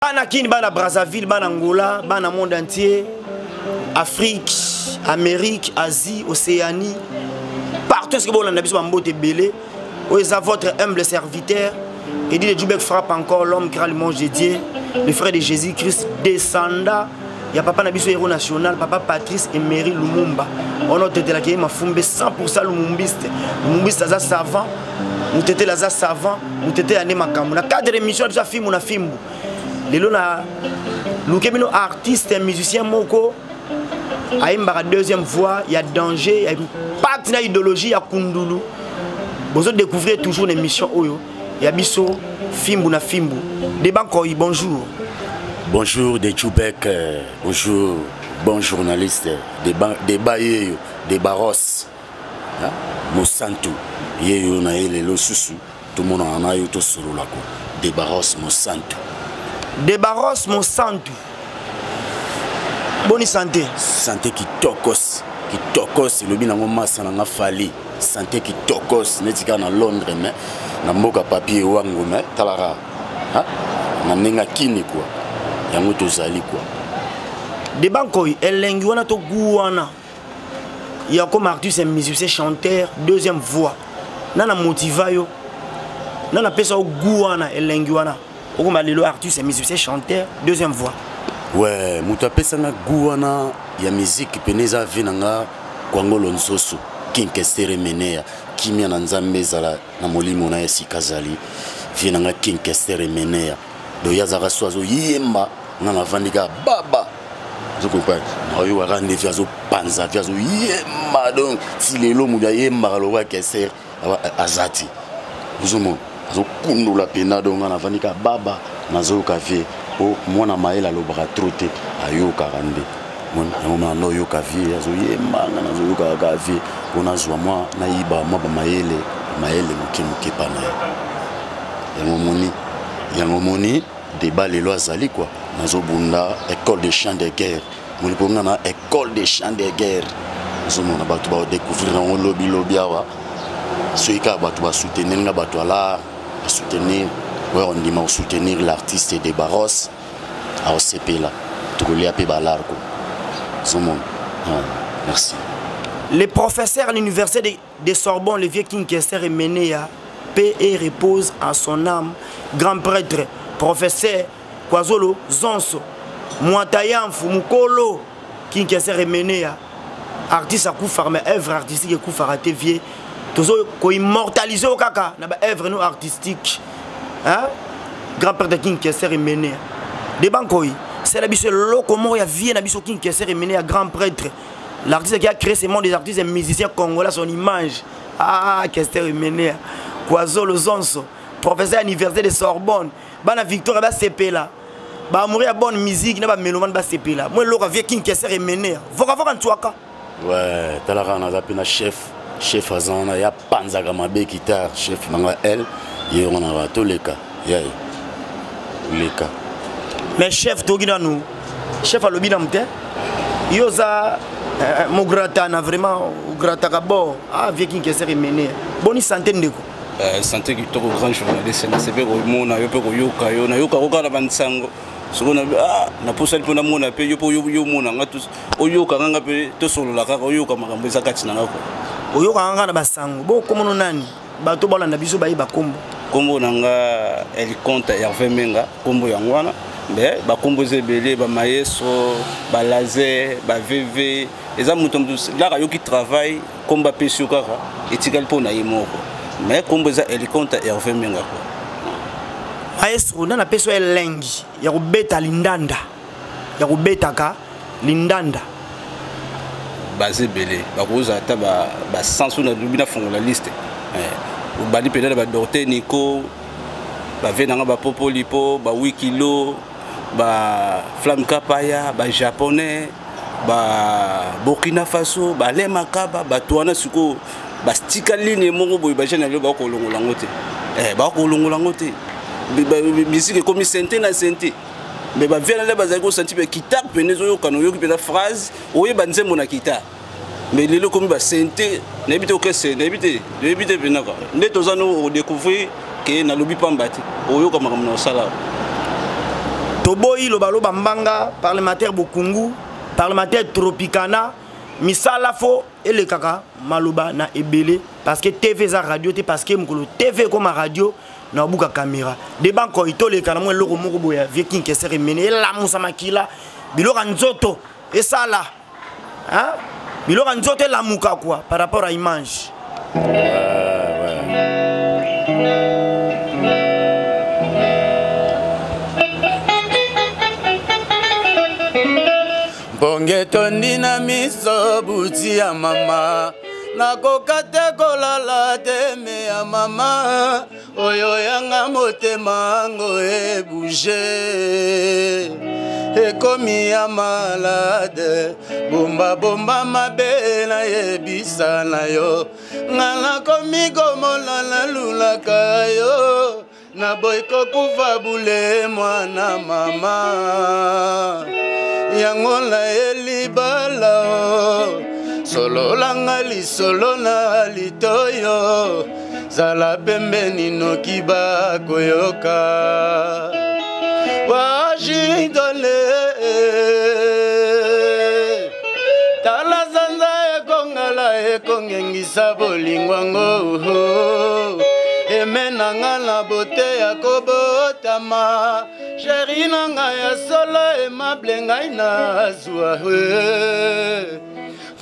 Bana Kin, bana Brazzaville, bana Angola, bana monde entier, Afrique, Amérique, Asie, Océanie, partout ce que bolanda biso bambote ebele. Oyo eza votre humble serviteur. Eddy de Djubek frappe encore l'homme qui le mange de Dieu, le frère de Jésus-Christ descenda. Ya papa na biso héros national, papa Patrice Emery Lumumba. On a tetelaki ye mafumbe 100% lumumbiste. Lumumbiste aza savant, mutetela aza savant, mutetela nde makambo. Na cadre émission na biso ya fimbu na fimbu. Lelo na luke bino artiste musicien moko ayembaka deuxième voix ya danger ya impact na idéologie ya kundulu. Bozo découvrir toujours l'émission oyo ya biso fimbu na fimbu. Deba Nkoy, bonjour. Bonjour de Djubek, bonjour bon journaliste Deba yeyo, Deba Ross, hein? Mosantu yeyo na ye lelo susu tomonana na yo tosolola ko Deba Ross Mosantu. Deba Ross Mosantu, boni santé? Santé kitokos, kitokos elobi nango masa na nga Fally. Santé kitokos neti kaka na Londres mais na mboka papier wango mais talaka, hein? Na ndenge akini quoi, yango tozali quoi. Deba Nkoy, elengi wana to goût wana ya comme artiste musicien chanteur deuxième voix nana motiva yo, nana pesa yo goût wana elengi wana okoma lelo artiste musicien chanteur deuxième voix. Ouais, moto apesanga goût wana ya musique pene eza vie na nga Kwangolo Nzoso King Kester Emeneya, kimia na Nzambe ezala na molimo na ye esika azali. Vie na nga King Kester Emeneya. Donc ye azalaka so azoyemba nga navandi kaka baba. Ozo comprendre? Nayoka nde vie azopanza, vie azoyemba. Donc ti lelo moto ayembaka lokola Kester aza te. Ozomona azokundola pena. Donc nga navandi kaka baba, nazoyoka vie. Po mwana mayele alobaka trop te, ayokaka nde. Yango mwana nde oyoka vie azoyemba, nga nazoyoka kaka vie po nazwa mwa nayiba mwa bamayele, mayele moke moke pa na ye. Yango moni, yango moni débat lelo azali quoi. Nazobunda école de chant de guerre. Moni po nga na école de chant de guerre. Ozomona bato ba découvrir yango lobi lobi awa. Soki kaka bato ba soutenir nga, bato ya l'art ba soutenir, oyo ondima ko soutenir l'artiste de Barros aosepela, tokolia pe ba l'art ko. Ozomona. Merci. Les professeurs à l'université de Sorbonne, le vieux King Kester Emeneya, paix et repose à son âme, grand prêtre, professeur Kwazolo Zonso, Mwatayamfu, Mukolo, King Kester Emeneya, artiste akufa, mais œuvre artistique ekufa raté vieux. Tozo ko immortaliser au kaka na ba œuvre no artistique. Hein? Grand père de King Kester Emeneya. Deba Nkoy, c'est la biso loko moko ya vie na biso King Kester Emeneya, grand prêtre. L'artiste qui a créé ce monde des artistes et musiciens congolais, son image. Ah, Kester Emeneya. Kwazolo Zonso, professeur à l'université de Sorbonne. Bana Victor ba sepela. Ba amoureux ya bonne musique na ba mélomane ba sepela. Moi loka vieux King Kester Emeneya. Voka voka ntuaka. Ouais, talaka na zapi na chef, chef azana ya panzaka mabe guitare, chef nanga L, ye wana ba toleka. Yaye. Leka. Mais chef toki nanu. Chef alobi na mute. Yoza mogratana vraiment ogrataka bo. Ah vieux King Kester Emeneya. Boni santé ndeko. Santé kitoko grand journaliste na sepe komona yo pe koyoka yo na yoka koka na bansango. Soko na ah na posali pona mona pe yo po yo yo mona nga tous oyoka nga pe tosolola kaka oyoka makambo eza kati na nga ko. Oyoka nga na basango. Bo komono nani? Bato balanda biso bayeba kombo. Kombo na nga El Comte Hervé Menga, kombo yango wana. Mais ba kombo eza ebele, ba maestro, ba laser, ba VV, eza moto moto laka yoki travail kombo apesi yo kaka etikali mpo na ye moko. Mais kombo eza El Comte Hervé Menga quoi. Maestro nana apesi yo elengi ya kobeta lindanda, ya kobetaka lindanda. Baza ebele bakozala ata ba sens oyo nalobi nafongola liste. Obandi mpenza na ba docteur Nico, ba vie nanga ba Popolipo, ba Wikilo, ba Flamme Kapaya, ba japonais, ba Burkina Faso, ba Alain Makaba, bato wana sikoyo bastika ligne moko boye ba jeune ya lelo bakolongola yango te. Bakolongola yango te. Musique ekomi synthé na synthé. Mais ba vie na bazali ko sentir pe guitare pene ezoyokana, oyoki mpenza phrase, oyeba nzembo na guitare. Mais lelo ekomi ba synthé, nayebi te okese, nayebi te, nayebi te mpenza kaka. Nde toza no kodécouvrir ke nalobi pamba te, oyoka makambo na kosala. Toboyi lobaloba mbanga, parlementaire Bokungu, parlementaire Tropicana, misala fo elekaka maloba na ebele parce que TV eza radio te, parce que mokolo TV ekoma radio na buka caméra débat nkoi toleka na mwa eloko moko boye ya vieux King Kester emene elamusa makila biloko ya nzoto esala, hein? Biloko ya nzoto elamuka quoi par rapport à image. Ouais. Mbonge etondi na miso buti ya mama, nakoka te kolala teme ya mama, oyo yanga motema ngo ebouge ekomi ya malade, bomba bomba mabe nayebisa na yo, nga nakomi komona nalulaka yo, naboyi kokufa bule mwana mama, yango nayeli bala sololanga lisolo na litoyo, zala pembeni noki bakoyoka washingtone, tala sanza ekongala ekongengisa bolingwango, eme nanga na bote ya kobotama, sheri nanga ya solo aimable ngai nazwa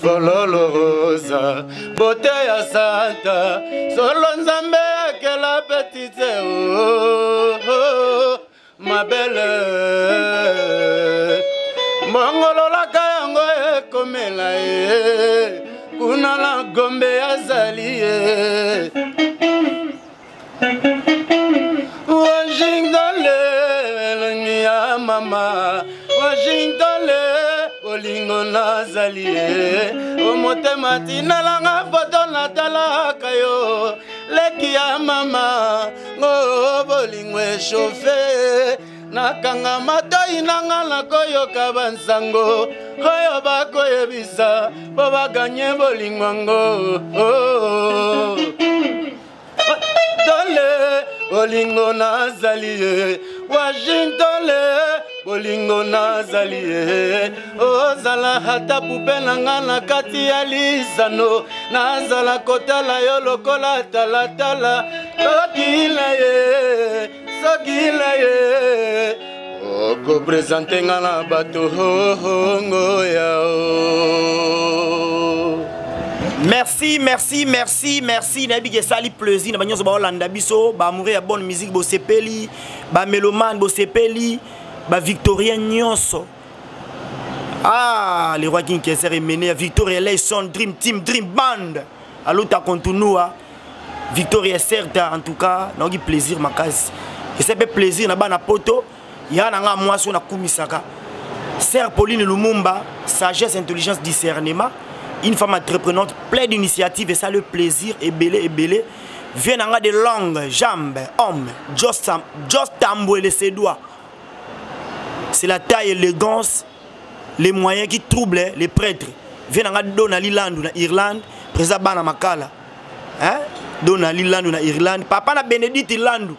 fololo rosa bote ya santa solo nzambe akela petite oh, oh, ma belle mbongololaka yango ekomela ye kuna na gombe azali ye Washington elongi ya mama, Washington bolingo nazali ye o motema tinalanga foto natalaka yo leki ya mama ngo bolingo echauffe nakanga matoi nanga nakoyoka bansango oyo bakoyebisa po baganye bolingo yango oh. Tole bolingo nazali ye Washington bolingo nazali ye ozala ata pupe na nga na kati ya lisano nazala kotala yo lokola talatala soki na ye soki na ye okopresente nga na bato hongo ya o. Merci, merci, merci, merci. Nayebi ke esali plaisir na banyonso baolanda biso, baamoureux ya bonne musique bosepeli, bamélomane bosepeli, bavictorien nyonso. Ah, le roi King Kester est mené à Victoria Layson, Dream Team, Dream Band. Aluta continua. Victoria Certa, en tout cas, naoki plaisir makasi. Et ça fait plaisir na bana poto, ya na nga mwasi na kumisaka. Sœur Pauline Lumumba, sagesse, intelligence, discernement, une femme entreprenante pleine d'initiatives et ça le plaisir est belé et belé. Vient en de longues jambes, homme, Just Tambwe les ses doigts. C'est la taille, l'élégance, les moyens qui troublent les prêtres. Vient en Donali Landu na Irlande, président Bana Makala. Hein? Donali Landu na Irlande, papa na Bénédicte Landu.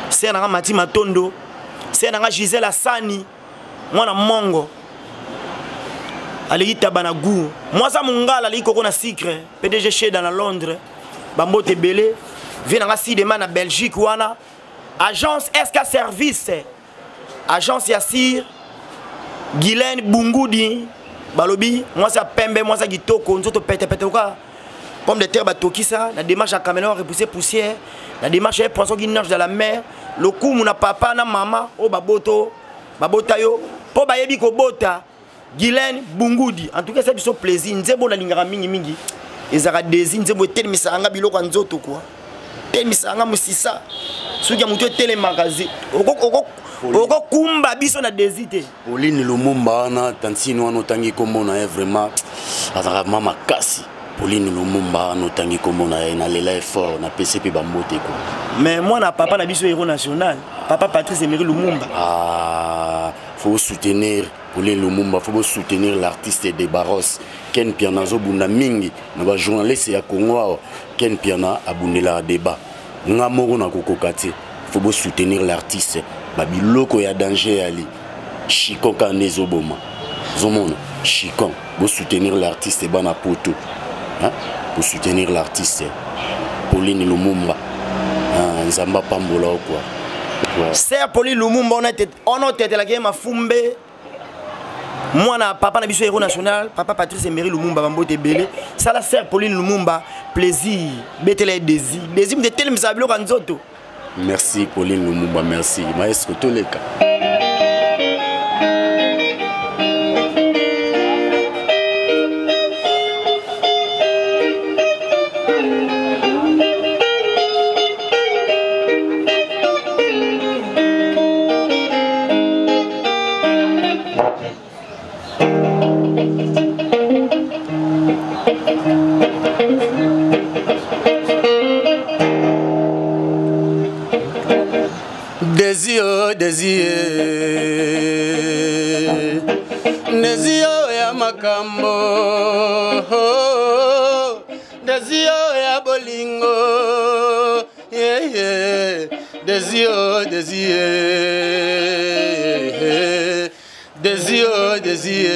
C'est na Mati Matondo, c'est na Gisèle Asani, mwana Mongo. Aleki taba na goût. Moi ça mungala aleki koko na sucre, PDG chez dans la Londres, bambote belé, vient na Sidema na Belgique wana. Agence SK Service, agence Yassir, Guylaine Bungoudi, balobi, moi ça pembe, moi ça kitoko, nzoto pete pete quoi. Pomme de terre batokisa, la démarche à caméléon repousser poussière, la démarche à poisson qui nage dans la mer, le coup mon papa na mama o baboto, babota yo, po bayebi ko bota Guylaine Bungoudi. En tout cas ça biso plaisir, nzembo na lingaka mingi mingi. Ezaka désir nzembo etelemisa nga biloko nzoto quoi. Telemisa nga musisa. Soki ya moto etelemaka zi. Oko kumba biso na désir te. Pauline Lumumba wana tantine wana otangi kombo na ye vraiment azalaka vraiment makasi. Pauline Lumumba wana otangi kombo na ye na lela effort na pesi pe bambote quoi. Mais moi na papa na biso héros national, papa Patrice Emery Lumumba. Ah, faut soutenir Pauline Lumumba, faut soutenir l'artiste de Barros. Ken Piana zo bunda mingi na ba journaliste ya Congo awa. Ken Piana abundela débat. Nga moko na kokoka te. Faut soutenir l'artiste. Babiloko ya danger eyali. Chicon kaka nde ezoboma. Ozomona Chicon, bo soutenir l'artiste bana poto. Hein? Bo soutenir l'artiste Pauline Lumumba. Hein, Nzamba pambola o quoi. Ouais. Sœur Pauline Lumumba on était on otetelaki ye mafumbe mwana papa na biso héros national papa Patrice Emery Lumumba bambote ebele sala sœur Pauline Lumumba plaisir betela ye désir désir moto etelemisa biloko ya nzoto. Merci Pauline Lumumba, merci. Maestro Toleka. Désir, désir, désir ya makambo, désir ya bolingo, yeah, yeah. Désir, désir, désir, désir,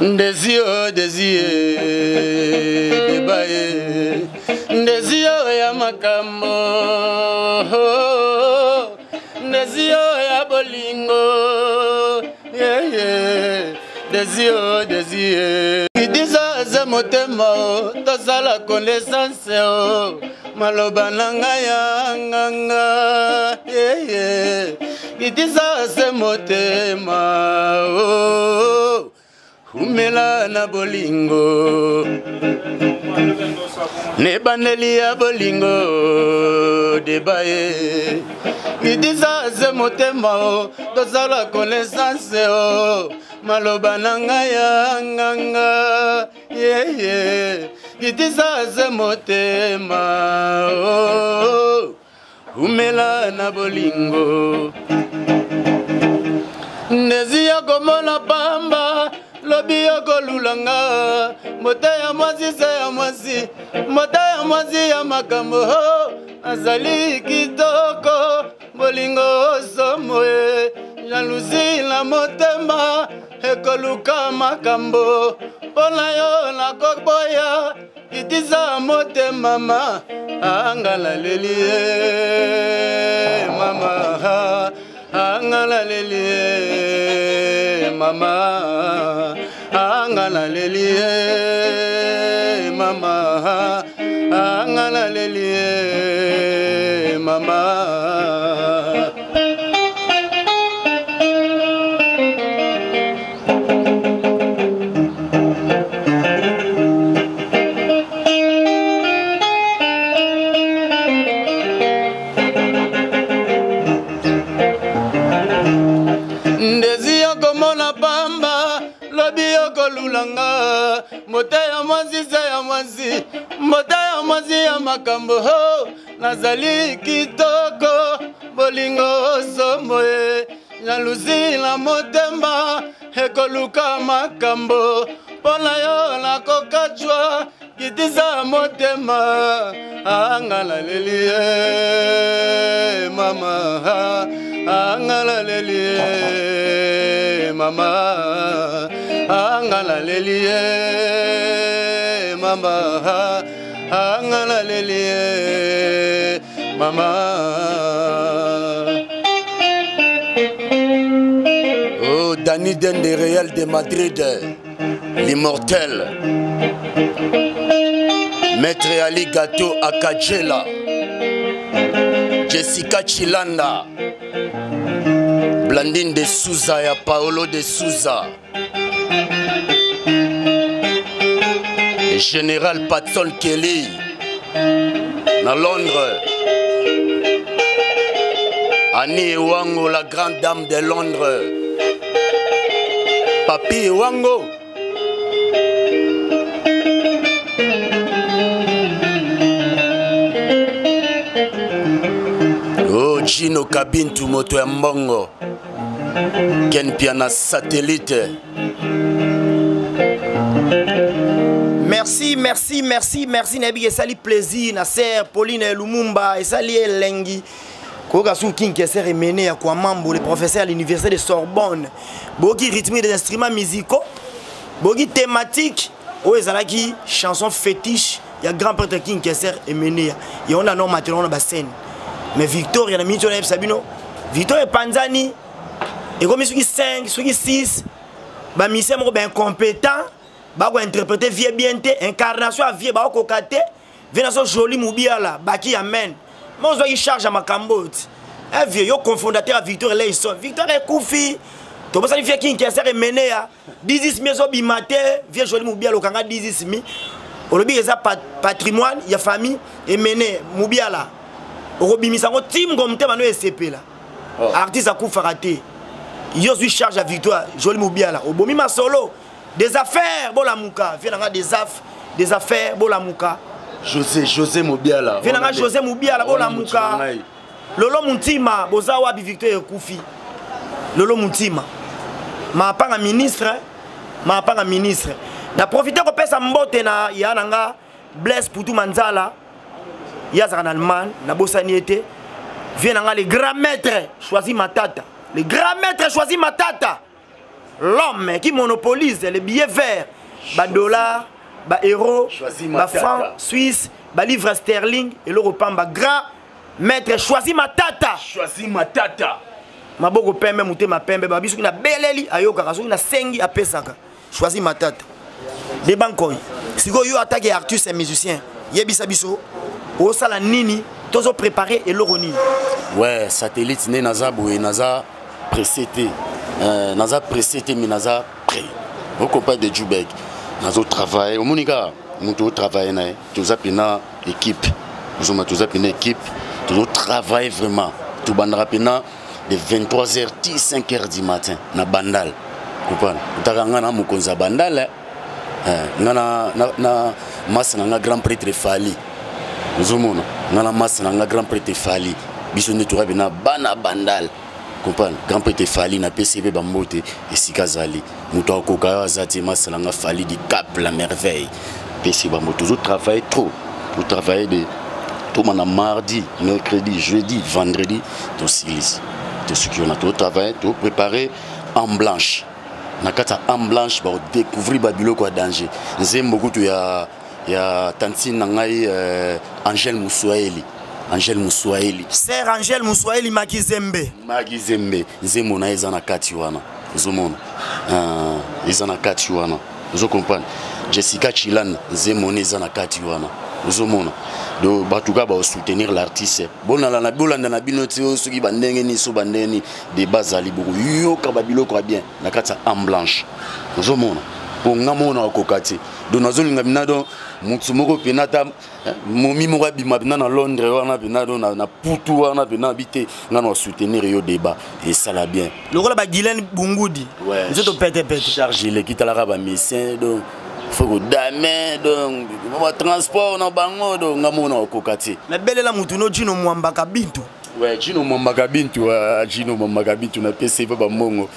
désir, désir, débaye, désir ya makambo, désir ya bolingo, yeah, yeah. Désir, désir. Kidiza motema tosala connaissance o maloba na ngai ya nganga yeah, yeah. Kitisa se motema o umela na bolingo nebandeli ya bolingo debaye kitisa se motema o tosala connaissance o maloba na ngai ya nganga yeah, yeah. Kitisa se motema o umela na bolingo ndezi ya komona pamba lobi yo kolulanga mota ya mwasi se ya mwasi mota ya mwasi ya makambo ho azali kitoko bolingo somo e jalousie na motema ekoluka makambo mpo na yo nakoboya kitisa motema ma anga naleli ye mama anga naleli ye mama anga naleli ye mama anga naleli ye mama. Ndezi yokomona pamba lobi yokolulanga mota ya mwasi se ya mwasi mota ya mwasi ya makambo ho nazali kitoko bolingo somo e jalousie na motema ekoluka makambo mpo na yo nakokatwa kitisa motema anga naleli ye mama anga naleli ye mama anga naleli ye mama anga naleli ye mama. Oh, Dani Dende Real de Madrid, l'immortel. Maître Ali Gato Akajela, Jessica Chilanda, Blandine de Souza et Paolo de Souza, Général Patson Kelly, na Londres, Annie Ewango, la grande dame de Londres, Papi Ewango. Oh, Gino Kabintu, moto ya mbongo. Ken Piana satellite. Merci, merci, merci, merci. Nayebi esali plaisir na sœur Pauline Lumumba, esali elengi. Koyoka su King Kester Emene ya Kwamambo, le professeur à l'université de Sorbonne. Boyoki rythme des instruments musicaux, boyoki thématique oyo ezalaki chanson fétiche ya grand prêtre King Kester Emene. Yango na norme atelo na ba scène. Mais Victoria na minute oyo nayebisa bino, Victoria epanzani ekomi soki 5 soki 6 ba musiciens moko ba incompétent bako interpréter vie bien te, incarnation ya vie bakokoka te. Vie na so joli mubiala baki amen. Mo ozwaki charge ya makambo oyo ti. Eh vieux, yo cofondateur ya Victor Eleison. Victor ekufi. Tobosani vieux King Kester Emeneya. 18 mi ezobima te. Vieux joli mubiala okanga 18 mi. Olobi eza patrimoine ya famille Emene Mubiala. Okobimisa yango ti moko motema no esepela. Oh. Artiste akufaka te. Yo ozwi charge ya Victoire Joli Mubiala. Obomi masolo. Des affaires bolamuka. Vieux nanga des affaires, des affaires bolamuka. José, José Mubiala. Vieux nanga José Mubiala bolamuka. Lolo Muntima boza wapi Victoire ekufi. Lolo Muntima. Mapanga ministre, mapanga ministre. Na profiter kopesa mbote na ya nanga Blaise Poutou Manzala. Ye azalaka na Allemagne, nabosani ye te. Vieux nanga le grand maître Choisi Matata. Le grand maître Choisi Matata. L'homme qui monopolise les billets verts, ba dollars, ba euros, ba francs suisses, ba livres sterling et l'euro pamba. Grand maître Choisi Matata. Choisi Matata. Maboko pembe, motema pembe, ba biso na beleli ayokaka, soki na sengi apesaka. Choisi Matata. De bankoy. Siko yo attaque artiste et musicien. Yebisa biso osala nini, tozo préparer eloko nini. Ouais, satellite né naza boye, naza pressé te. Naza pressé te, mais naza prêt. Au compas de Djoubek, nazo travailler. Omonika, moto travailler na ye. Toza pena équipe. Ozoma toza pena équipe. Tozo travailler vraiment. Tobandaka pena de vingt-trois heures ti cinq heures du matin na Bandal. Comprendre? Otaka nga na mokonzi ya Bandal, eh. Nga na masa na nga grand prêtre Fally. Ozomona? Nga na masa na nga grand prêtre Fally. Biso nde toka pena bana Bandal. Comprendre? Grand prêtre Fally na PCB ba mbote esika zali. Moto akoka yo aza te, masa na nga Fally du Cap la merveille. PCB ba mbote. Tozo travailler trop. Tozo travailler de toma na mardi, mercredi, jeudi, vendredi, tosilisi. Tosuki wana, tozo travailler, tozo préparer en blanche. Na kati ya en blanche, ba découvrir ba biloko ya danger. Nzembo kutu ya tantine na ngai Angèle Mouswahili. Angèle Mouswahili. Sœur Angèle Mouswahili Makizembe. Makizembe, nzembo na eza na kati wana. Ozomona. Eza na kati wana. Ozo comprendre. Jessica Chilan, nzembo na eza na kati wana. Ozomona. Donc batuka ba soutenir l'artiste. Bonala na bolanda na bino ti soki ba ndenge ni so ba ndenge ni de bazali boko yoka ba biloko ya bien na kati ya en blanche. Ozomona. Po nga mona okoka te. Donc nazolinga bina donc mutu moko pena ta momi moko abima pena na Londres wana pena donc na Putu wana pena bite nga na soutenir yo débat et ça la bien. Lokola ba Guylaine Bungudi. Ouais. Nzoto pete pete. Charge eleki talaka ba médecin donc faut ko dame donc ba transport na bango donc nga mona okoka te. Na belela mutu no Gino Mwambaka Bintu. Ouais, Gino Mwambaka Bintu, Gino Mwambaka Bintu na PC ba mbongo.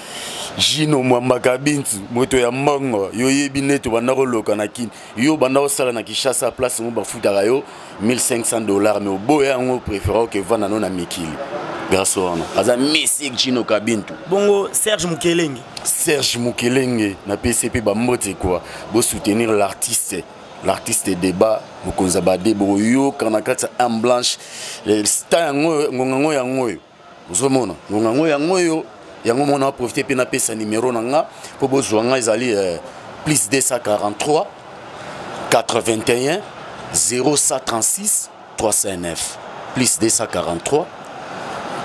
Gino Mwambaka Bintu, moto ya mbongo, yo yebi neto banda koloka na Kin. Yo banda kosala na Kinshasa place ngo bafutaka yo 1500 dollars mais oboya yango préférant que vanda no na mikili. Grâce wana. Aza mystique Gino Kabintu. Bongo Serge Mukelenge. Serge Mukelenge na PCP ba mbote quoi. Bo soutenir l'artiste. L'artiste débat mokonza ba debo yo kana kati en blanche. Star yango ngonga yango yo. Ozomona ngonga yango yo yango mona profiter pe na pesa numéro na nga po bozwa nga ezali plus 243 81 036 309 plus 243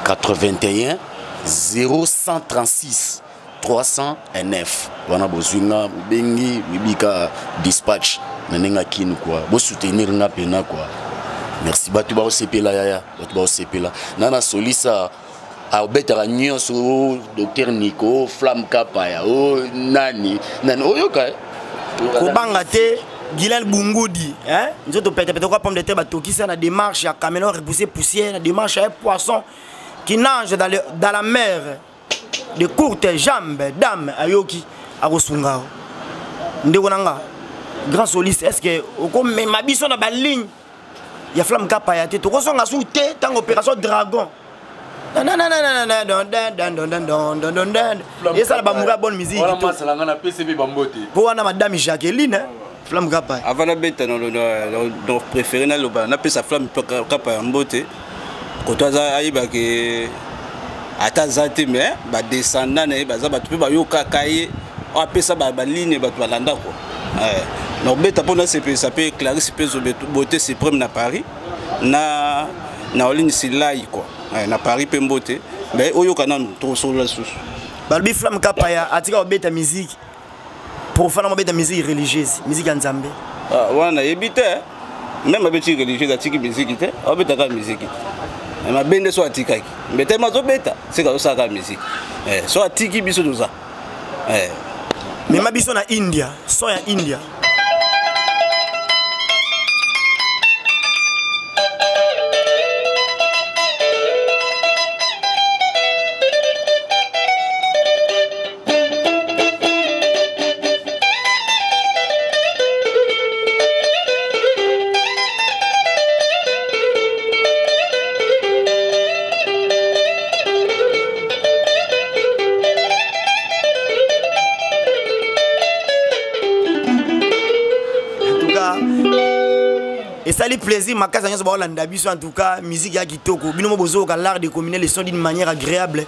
81 036 309. Wana bozwi nga, bobengi, bibika dispatch na ndenge ya kini quoi. Bo soutenir nga pena quoi. Merci bato ba osepela yaya, bato ba osepela. Nana solisa abetaka nyonso, oh, docteur Nico, oh, Flamme Kapaya, oh, nani, nani, oyoka, eh? Kobanga te Guylaine Bungudi, hein? Nzoto pete pete kwa pomme de terre batokisa na démarche ya camion repousser poussière, na démarche ya poisson qui nage dans la mer de courtes jambes, dame ayoki akosunga. Ndeko nanga grand soliste, est-ce que okomema biso na ba ligne ya Flamme Kapaya te? Tokozonga su te tango opération Dragon. Esala bamura ya bonne musique mpo wana madame Jacqueline Flamme Kapa. Avant nabeta no préféré naloba napesa Flamme Kapa ya mbote koto aza ayebake ata aza te mais badescendant na ye baza bato mpe bayokaka ye apesa baligne bato balanda kua. Nakobeta mpo nasepelisa mpe Clarisse mpe Beauté Suprême na Paris na Oline Silai kua na Paris mpe mbote mais oyoka nanu tokosolola lisusu. Balobi Flamme Kapaya atika kobeta musique profane, mobeta musique religieuse, musique ya Nzambe. Wana nayebi te. Même abeti religieuse, atiki musique te, abetaka musique te. Mabe nde so atikaki mbe te, azobeta seka azosalaka musique so atiki biso toza. Mema biso na India, son ya India. Esali plaisir makasi nyonso baolanda biso. En tout cas, musique ya kitoko, bino mo bozoyoka l'art de combiner les sons d'une manière agréable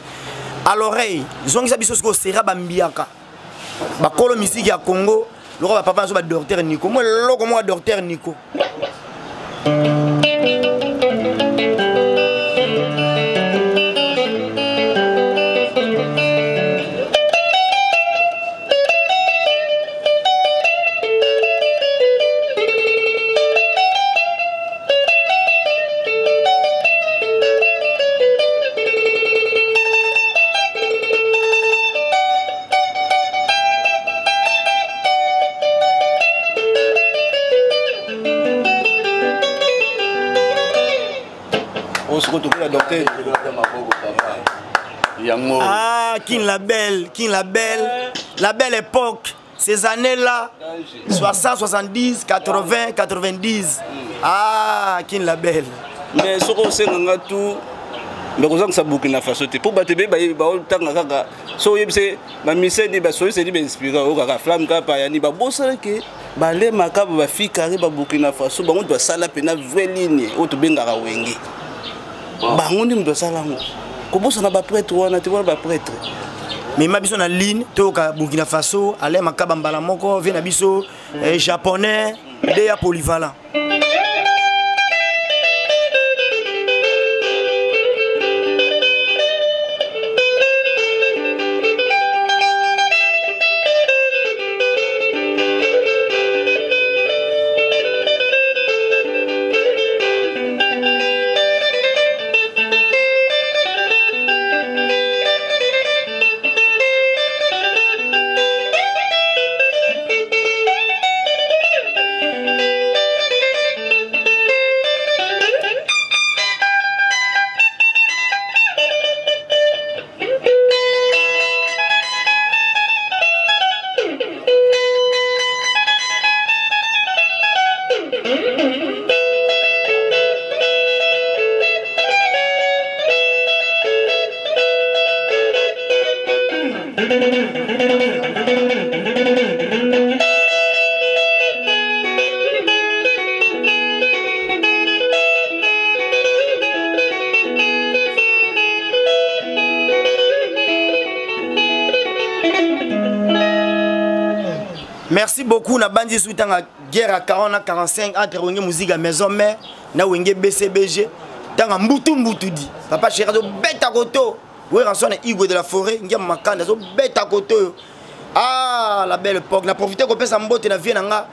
à l'oreille. Zongisa biso sikoyo sera bambiaka bakolo musique ya Congo lokola bapapa naso badocteur Nico mo eloko moko docteur Nico. Sikoyo tokola docteur. Yango. Ah, King la belle, King la belle, la belle époque, ces années-là, 60, 70, 80, 90. Ah, King la belle. Mais soki osenganga tu me kozangisa Burkina Faso te mpo bato ebele baotanga kaka so oyebise bamiseni basoyiseni bainspira oyo kaka Flamme Kapa yani babosanake balemaka bafikare ba Burkina Faso bango moto basala mpena vraie ligne oyo tobengaka Wenge, bango nde moto asala yango. Kobosana baprêtre wana te, wana baprêtre. Mema biso na ligne toyoka Burkina Faso, Alain Makaba mbala moko vie na biso japonais nde ya polyvalent. Merci beaucoup na bandi su tanga guerre à 40 na 45 entre Wenge Musique à Maison Mère na Wenge BCBG, tanga mbutu mbutu di papa chéri azo beta koto Werrason na Igwe de la forêt ngia makanda azo beta koto. Ah, la belle époque. Na profiter kopesa mbote na vie na nga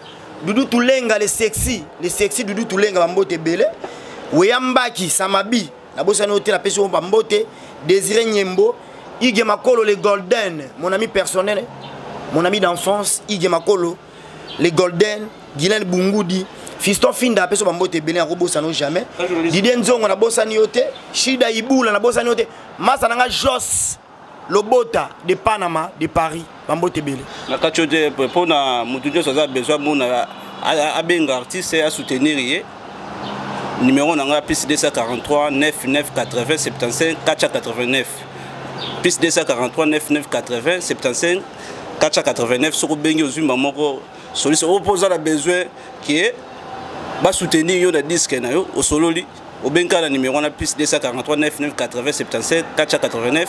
Dudu Tulenga, le sexy, le sexy Dudu Tulenga, bambote ebele. Weyambaki Samabi, nabosani oyo te, napesi oyo bambote. Désiré Nyembo, Ige Makolo le golden, mon ami personnel, mon ami d'enfance, Ige Makolo le golden, Guylaine Bungudi, Fiston Finda, apesi oyo bambote ebele, nakobosana oyo jamais. Didier Nzongo, nabosani yo te. Shida Ibula, nabosani yo te. Masa nanga Jos Lobota de Panama, de Paris, bambote ebele. Na kati oyo te mpona motu nyonso aza besoin mona abenga artiste asoutenir ye. Numéro na nga plus 243 99 80 75 489, plus 243 99 80 75 489. Soki obengi, ozwi moko solution oyo mpo oza na besoin ke basoutenir yo na disque na yo. Osololi, obengi kaka na numéro wana, plus 243 99 80 77 489,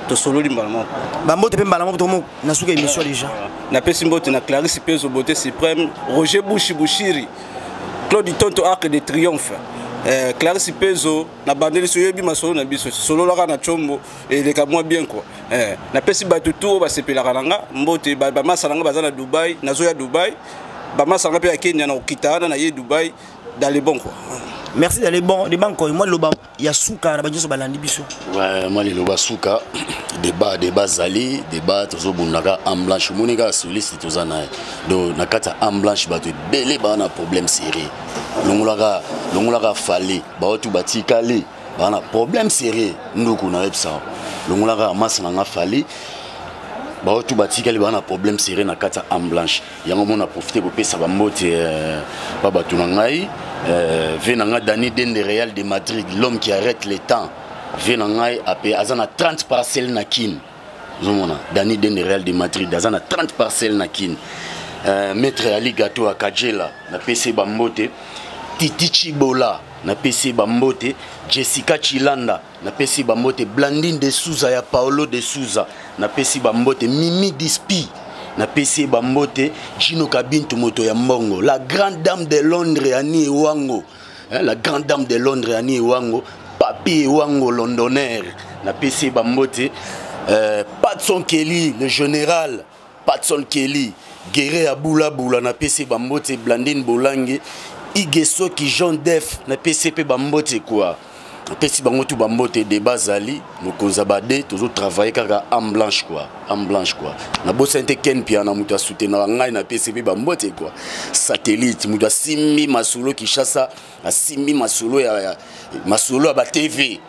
tosololi mbala moko. Bambote mpe mbala moko, tokomo na suka émission déjà. Napesi mbote na Clarisse Pezo, Beauté Suprême, Roger Bushi, Bushiri Claude Tonto, Arc de Triomphe. Clarisse Pezo, na bandeli so oyebi masolo na biso, sololaka na Tshombo, eleka mwa bien quoi. Napesi bato tu oyo basepelaka na nga mbote. Bamasa na nga baza na Dubai, nazoya Dubai. Bamasa na nga mpe ya Kenya, na kokita wana na ye Dubai, dans les bons quoi. Merci d'aller bon de banko. Moi loba ya suka na banyoso balandi biso. Ouais, moi liloba suka, débat, débat zali débat, tozobundaka en blanche. Omoni kaka soliste toza na ye, donc na kati ya en blanche bato ebele baa na problème sérieux. Longolaka, longolaka Fally, baotu batikali baa na problème sérieux. Nduku nayebisa, longolaka masa na nga Fally, baotu batikali baa na problème sérieux na kati ya en blanche. Yango mona profite kopesa bambote pa bato na ngai, ve na ngai Dani Dende, Real de Madrid, l'homme qui arrête le temps. Ve na ngai ape aza na 30 parcelles na Kine. Ozomona Dani Dende, Real de Madrid, aza na 30 parcelles na Kine. Maître Ali Gato Akajela, napesi bambote. Titi Chibola, napesi bambote. Jessica Chilanda, napesi bambote. Blandine de Souza ya Paolo de Souza, napesi bambote. Mimi Dispi, napesi ye bambote. Gino Kabintu, moto ya mbongo. La grande dame de Londres, Ani Ewango, hein, la grande dame de Londres, Ani Ewango, Papi Ewango londonaire, napesi ye bambote. Patson Kelly, le général Patson Kelly, guerre ya Bulabula, napesi ye bambote. Blandine Bolange, Igesoki, Jean Def, napesi ye mpe bambote quoi. Napesi bango tu bambote. Débat azali mokonzi ya bade, tozotravaille kaka en blanche quoi, en blanche quoi. Nabosani te Ken Piana, moto asoutenaka ngai, napesi mpe bambote quoi. Satellite, moto asimbi masolo Kinshasa, asimbi masolo ya masolo ya batv,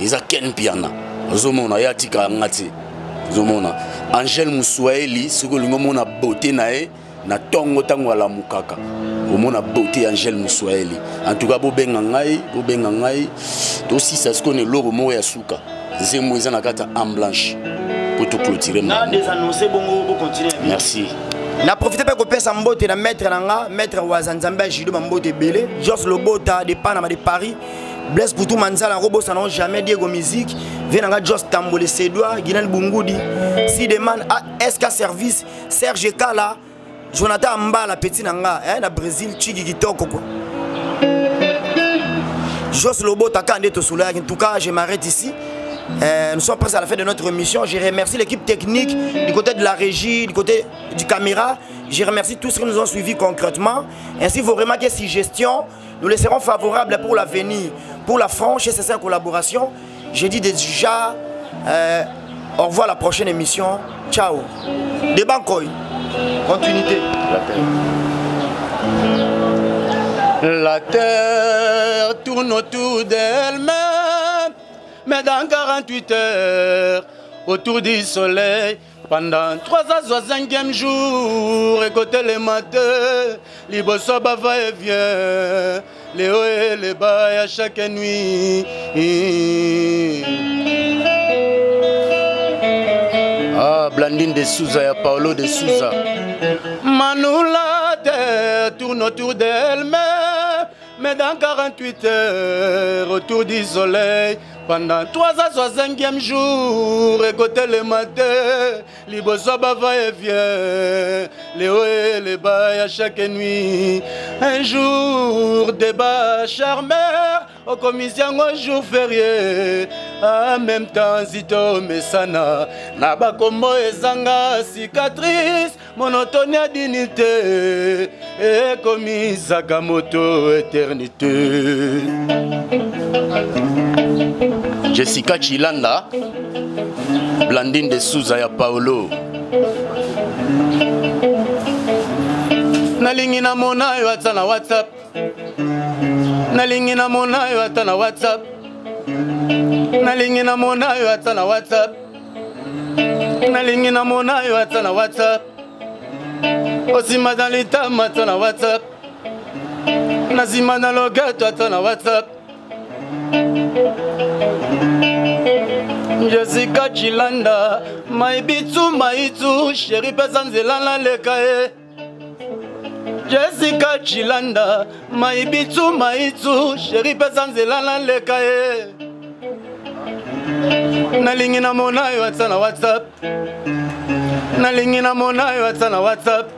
eza Ken Piana. Ozomona ye atikaka nga te. Ozomona Angele Muswaeli, soki olingi omona beauté na ye na ntongo, ntango alamukaka, omona beauté ya Angele Muswaeli. En tout cas, bobenga ngai, bobenga ngai, tosisa sikoyo na eloko moko ya suka. Nzembo eza na kati ya en blanche po toclôturer. Na désannoncer bongo, bocontinue. Merci. Na profite mpe kopesa mbote na maître na nga, maître Waza, Nzambe ya judo, bambote ebele. Jos Lobota de Panama, de Paris, Blaise Poutou Manzala, nakobosana jamais. Diego Musique, vie na nga Jos Tambole, Sedois Guinel, Bungudi Sideman, SK Service, Serge Kala, Jonathan Ambala, petit na nga, eh, na Brésil, Chiki Kitoko quoi. Jos Lobota kande tosolaki. En tout cas, je m'arrête ici. Nous sommes presque à la fin de notre émission. Je remercie l'équipe technique du côté de la régie, du côté du caméra. Je remercie tous ceux qui nous ont suivis concrètement. Ainsi, vos remarques et suggestions nous laisserons favorables pour l'avenir, pour la franche et sincère collaboration. Je dis déjà au revoir à la prochaine émission. Ciao. De Bankoy. Continuité. La terre. La terre tourne autour d'elle-même, mais dans 48 heures, autour du soleil, pendant 365e jour, écoutez les matins, liboso ba va et vient, les hauts et les bas à chaque nuit. Ah, Blandine de Souza ya Paolo de Souza. Manoula, terre tourne autour d'elle-même, mais dans 48 heures, autour du soleil, pendant 365e jour, écoutez le matin, liboso ba va et vient, les hauts et les bas à chaque nuit. Un jour, débat charmeur, au commission au jour férié, en même temps, zito mesana, na bakombo ezanga cicatrice, monotonie ya dignité, ekomisaka moto éternité. Jessica Chilanda, Blandine de Souza ya Paolo. Nalingi namona yo ata na WhatsApp, nalingi namona yo ata na WhatsApp, nalingi namona yo ata na WhatsApp, nalingi namona yo ata na WhatsApp, osima na litama ata na WhatsApp. Na nsima na loketo ata na WhatsApp. Jessica Chilanda, maibitu maitu, sheri pesa nzela naleka ye. Jessica Chilanda, maibitu maitu, sheri pesa nzela naleka ye. Nalingi namona yo ata na WhatsApp. Nalingi namona yo ata na WhatsApp.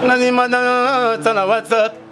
Nalingi ata na WhatsApp.